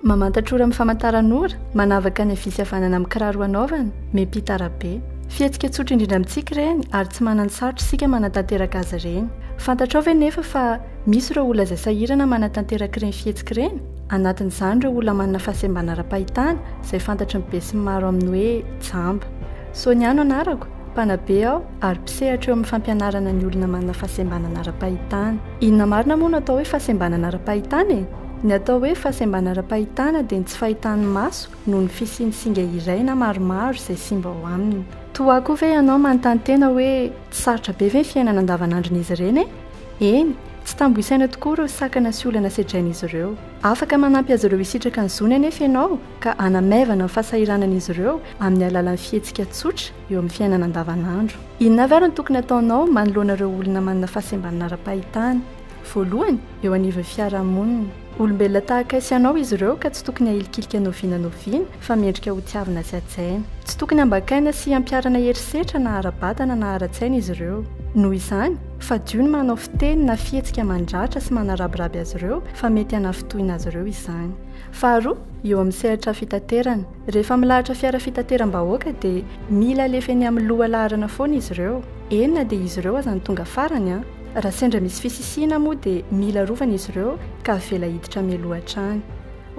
Mamantatra ora amin'ny famantaranora, manavaka ny havia sy havanana amin'ny kiraro anaovana, miampita arabe. Fihetsika tsotra indrindra amintsika ireny ary tsy manan-tsarotra isika manatanteraka azy ireny. Fantatrao ve nefa fa misy ireo olona izay sahirana manatanteraka ireny fihetsika ireny? Anatin'izany ireo olona manana fahasembana ara-pahitana izay fantatry ny besinimaro amin'ny hoe jamba. Sonia no anarako, mpanabe aho ary mpisehatra eo amin'ny fampianarana ny olona manana fahasembanana ara-pahitana. Inona marina moa no atao hoe fahasembanana ara-pahitana e? Ny atao hoe fahasembanana ara-pahitana dia ny tsy fahitan'ny maso noho ny fisian'ny singa iray na maromaro izay simba ao aminy. Toa ahy koa ve ianao manontany tena hoe tsy sarotra be ve ny fiainana andavanandron'izy ireny e? Eny, tsy tambo isaina tokoa ireo sakana sy olana sedrain'izy ireo. Afaka manampy azy ireo hisitraka ny zony anefa ianao ka hanamaivana ny fahasahiranan'izy ireo amin'ny alalan'ny fihetsika tsotra eo amin'ny fiainana andavanandro. Inona avy ary no tokony hataonao manoloana ireo olona manana fahasembanana ara-pahitana? Voalohany, eo anivon'ny fiarahamonina. Olombelona tahaka ahy sy ianao izy ireo ka tsy tokony hahilikilika n'oviana n'oviana fa mendrika hotiavina sy hajaina. Tsy tokony hambakaina sy hampiharana herisetra na ara-batana na ara-tsaina izy ireo. Noho izany, fadio ny manao fiteny na fihetsika mandratra sy manarabiraby azy ireo fa mety hanafintohina azy ireo izany. Faharoa, eo amin'ny sehatra fitaterana. Rehefa milahatra fiara fitateram-bahoaka dia mila alefa eny amin'ny loha laharana foana izy ireo, eny na dia izy ireo aza no tonga farany an! Raha sendra misy fisisihina moa dia mila arovana izy ireo ka avela hiditra mialoha hatrany.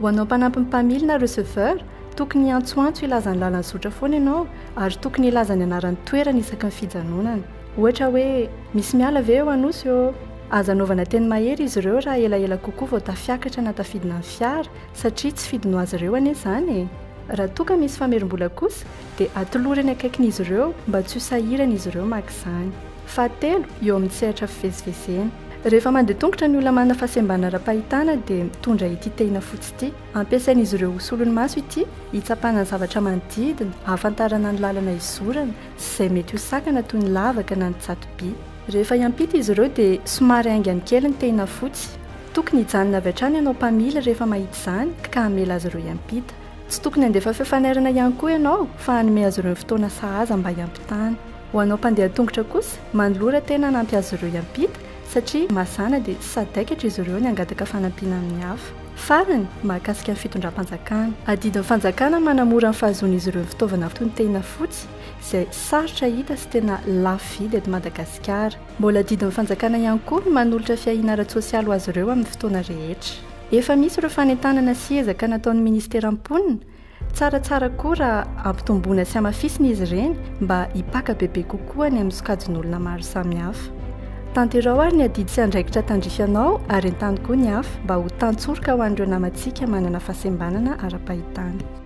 Ho anao mpanampy ny mpamily na receveur, tokony hiantsoantso hilaza ny lalan'ny zotra foana ianao ary tokony hilaza ny anaran'ny toerana isaky ny fijanonana. Ohatra hoe, misy miala ve eo Anosy ô? Aza anaovana teny mahery izy ireo raha elaela kokoa vao tafiakatra na tafidina ny fiara satria tsy fidiny ho azy ireo anie izany e! Raha toa ka misy famerim-bola kosa dia atolory eny akaikin'izy ireo mba tsy ho sahirana izy ireo maka izany. Fahatelo, eo amin'ny sehatra fivezivezena. Rehefa mandeha tongotra ny olona manana fahasembanana ara-pahitana dia mitondra ity tehina fotsy ity. Ampiasain'izy ireo ho solon'ny maso ity, hitsapana ny zavatra manodidina, hahafantarana ny lalana izorana sy izay mety ho sakana toy ny lavaka na ny tsato-by. Rehefa hiampita izy ireo dia somary haingany kely ny tehina fotsy. Tokony hijanona avy hatrany ianao mpamily rehefa mahita izany ka hamela azy ireo hiampita. Tsy tokony handefa feo fanairana ihany koa ianao fa hanome azy ireo ny fotoana sahaza mba hiampitany. Ho anao mpandeha an-tongotra kosa, manolora tena hanampy azy ireo hiampita satria mazàna dia sadaikatra izy ireo ny hangataka fanampiana amin'ny hafa. Farany, mahakasika ny fitondram-panjakana. Adidin'ny fanjakana ny manamora ny fahazoan'izy ireo ny fitaovana toy ny tehina fotsy izay sarotra hita sy tena lafo vidy eto Madagasikara. Mbola adidin'ny fanjakana ihany koa ny manolotra fiahiana ara-tsosialy ho azy ireo amin'ny fotoana rehetra. Efa misy ireo fanentanana sy ezaka nataon'ny ministeran'ny mponina, tsaratsara koa raha ampitomboina sy hamafisina izy ireny mba hipaka bebe kokoa any amin'ny sokajin'olona maro samihafa. Tanterao ary ny adidy sy andraikitra tandrify anao ary entano koa ny hafa mba ho tantsoroka ho an'ireo namantsika manana fahasembanana ara-pahitana.